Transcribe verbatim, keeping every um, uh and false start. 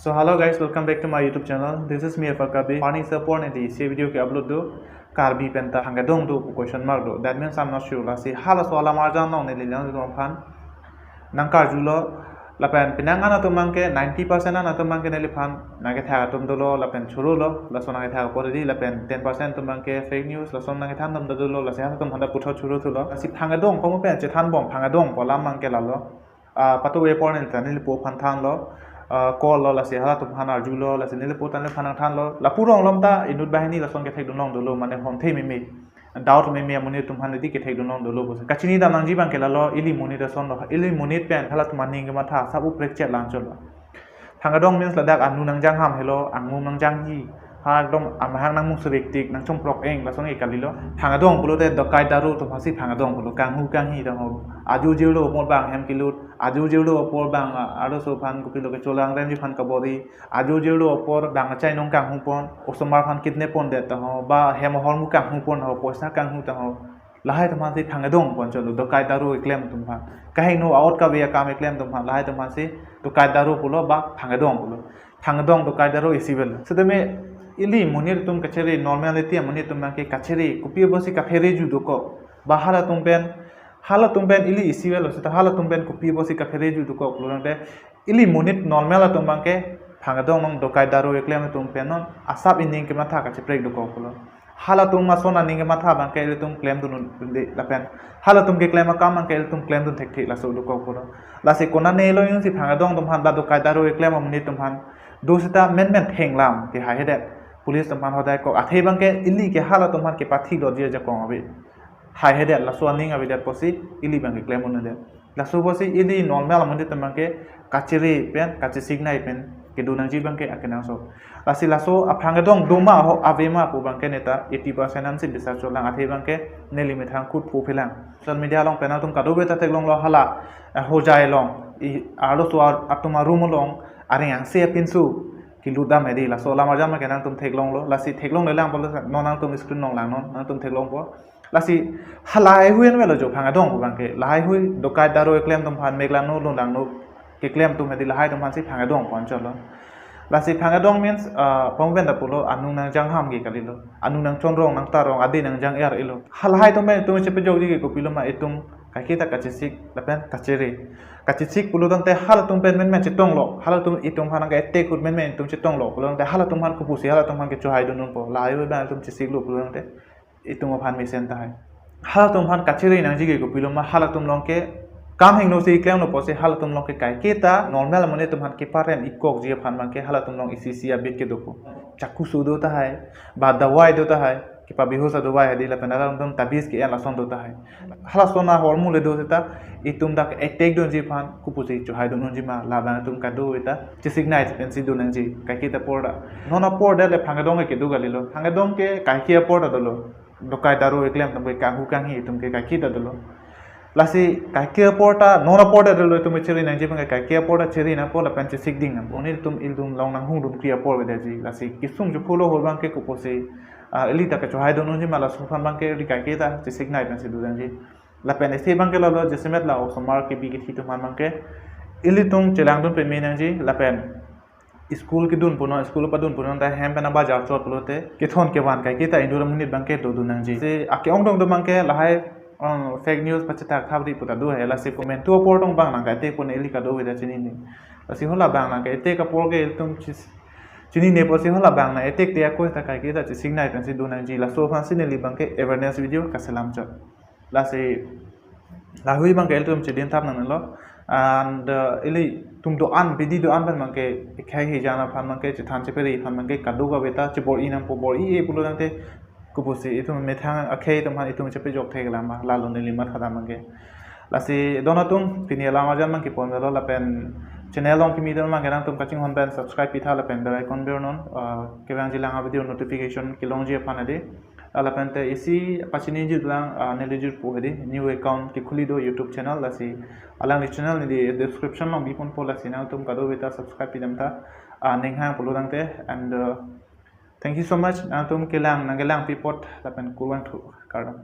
So hello guys, welcome back to my YouTube channel. This is me F R Kabi. Pani sapor ne di si video ke upload do. Karbi penta phangkedong do pu question mark do. That means I'm not sure. Lasi halaso alam arjan along neli lang do aphan nangkarjulo. Lapen penang an atum abangke ninety percent an atum abangke neliphan nangkethak atum dolo lapen chorolo. Laso nangkethak apor di lapen ten percent atum abangke fake news, laso nangkethan atum dolo, lasi atum aphan ta puthot choro thulo. Lasi phangkedong komo pen chethan bom phangkedong pu alam abangke lalo. Ah, patu apor neli ta nelipo aphan thanlo, ah, call lo, lasi halatum aphan arjulo, lasi nelipo ta neliphan nangthanlo. Lapu rong along ta inut banghini lason kethekdun long dolo, mane honthe meme, doubt meme amonit atum aphan di kethekdun long dolo pusi. Kachini dam nangji abangke lalo, ili monit ason lo, ili monit pen halatum aning kematha asap uprek chet lang cholo. Phangkedong means ladak anu nangjang ham helo, angmung nangjanghi, ha ekdom amahang nangmung serik tik, nangchongprok eng, lason ke kalilo. Phangkedong pulote dokai daru atum aphansi phangkedong pulo, kanghu kanghi tangho, ajo jirlo apor bang hem kelut, ajo jirlo apor bang, ah, arloso aphan kopilo kecholang remji aphan kabor-i, ajo jirlo apor bang achainong kanghu pon, osomar aphan kidnap pondet tangho, ba hem ahormu kanghu pon ho, poisa kanghu tangho. Lahai atum aphansi phangkedong pon cholo, dokai daru keklem atum aphan. Kaheno aot kave akam keklem atum aphan, lahai atum aphansi dokai daru pulo ba phangkedong pulo. Phangkedong dokai daru isi vel. Setame ili monit atum kachere normality amonit atum abangke kachere kopi apotsi kaphere ju dokok. Ba halatum pen, halatum pen ili isi vel seta halatum pen kopi apotsi kaphere ju dokok pulo tangte ili monit normal atum abangke phangkedong along dokai daru keklem atum pen non asap ining kematha kacheprek dokok pulo. Halatum ason aning kematha abangke ilitum klemdun un-, de lapen halatum keklem akam abangke ilitum klemdun thekthe laso dokok pulo. Lasi konane lo yungsi phangkedong atum aphan ba dokai daru keklem amonit atum aphan do seta menmen thenglam ke haihedet. Police atum aphan hodai kok athe abangke ili ke halatum aphan kepathi lo ji ajakong ave. Haihedet laso aning avedet apotsi ili abangke klemdunde. Laso apotsi ili normal amonit atum abangke kachere pen, kachesiknei pen kedo nangji abangke akenangsot. Lasi laso aphangkedong doma ho ave ma pu abangke neta eighty percent ansi bisar cholang athe abangke neli methang kut phu phelang. Social media along pen atum kadokave ta theklonglo hala, eh, hojai along, i arloso ar-, atum arum along areng angse apinso kelut dam hedi, laso alam arjan ma ke nangtum theklonglo, lasi theklongle lang pulo non nangtum screen along langnon, nangtum theklongpo. Lasi halahai hui an velo jo phangkedong pu abangke. Lahai hui dokai daru keklem atum aphan meklangno lunglangno keklem atum hedi lahai atum aphansi phangkedong pon cholo. Lasi phangkedong means, ah, pongben ta pulo anu nangjang ham ke kalilo. Anu nangchonrong nangtarong adi nangjang er ilo. Halahai atum pen itum chepejokji ke kopilo ma itum kaiketa kachesik lapen kachere. Kachesik pulo tangte halatum pen menmen chetonglo. Halatum itum aphan ke attack ahut menmen itum chetonglo. Pulo tangte halatum aphan kopusi halatum aphan kechohai dun unpo. Lahai hui abang itum chesiklo pulo tangte itum aphan mesen tahai. Halatum aphan kachere nangji ke kopilo ma halatum along ke kam hingno si klemlo pusi halatum along ke kaiketa normal amonit atum aphan keparem ikokji aphan abangke halatum along isi isi abit ke dopo. Chakusu do tahai, ba dawai do tahai, kepa bihus adawai hedi lapen halatum tabis ke-en lason do tahai. Halason ahormu le do seta itum dak attack dunji aphan kopusi chohai dun unji ma labang itum kado eta chesiknei pensi do nangji kaiketa apor ta. Non apor ta le phangkedong ke kedo kalilo. Phangkedong ke kaike apor ta dolo. Dokai daru keklem atum ke kanghu kanghi atum ke kaiketa dolo. Lasi kaike apor ta, non apor ta dolo itum chere nangji abangke kaike apor ta chere nangpo lapen chesik ding nangpo. Oni itum ilitum along nanghung dun kri apor avedet ji. Lasi kesung juphulo ho abangke kopusi, ah, ili ta kechohai dun unji ma laso aphan abangke ili kaiketa chesiknei pensi do nangji. Lapen isi abangke lalo jasemet la osomar kebi kethe atum aphan abangke ilitum chelangdun peme nangji lapen school kedun punon, school padun punon ta hem pen abajar chot pulote kethon kevan kaiketa inut amonit abangke dodun nangji. Si ake-ongdung do abangke lahai, um, fake news pachethak thapri pu ta do hai, lasi komantu apor tong bang nangkai te pun ili kadokave ta chinine. Lasi hala bang nangkai te ke apor ke ilitum chis-, chinine pusi hala bang nang attack te ako ta kaiketa chesiknei pensi do nangji. Laso aphansi neli abangke awareness video kaselam chot. Lasi lahai hui abangke ilitum chedin thap nangnelo. And, uh, ilitum do-an, bidi do-an pen abangke, ekhei hijan aphan abangke, chethan chephere aphan abangke, kadokave ta chebor-i nangpo, bor-i-e pulo tangte kopusi itum methang akhei atum aphan itum chepejok theklam ma, lalo neli mathadam abangke. Lasi don atum, pini alam arjan abangke pon lo lapen channel along kimi dun abangke nangtum kachinghon pen subscribe pitha lapen bell icon bernon, uh, kevangji lang avideo notification kelongji aphan hedi. Lapen te isi pachiniji lang, ah, neli jut pu hedi, new account kekhuli do YouTube channel, lasi alangli channel neli description along biponpo, lasi nangtum kadokave ta subscribe pidam tha, ah, ning hang pulo tangte. And, uh, thank you so much nangtum kelang, nangkelang pi apot lapen kurvangthu, kardom.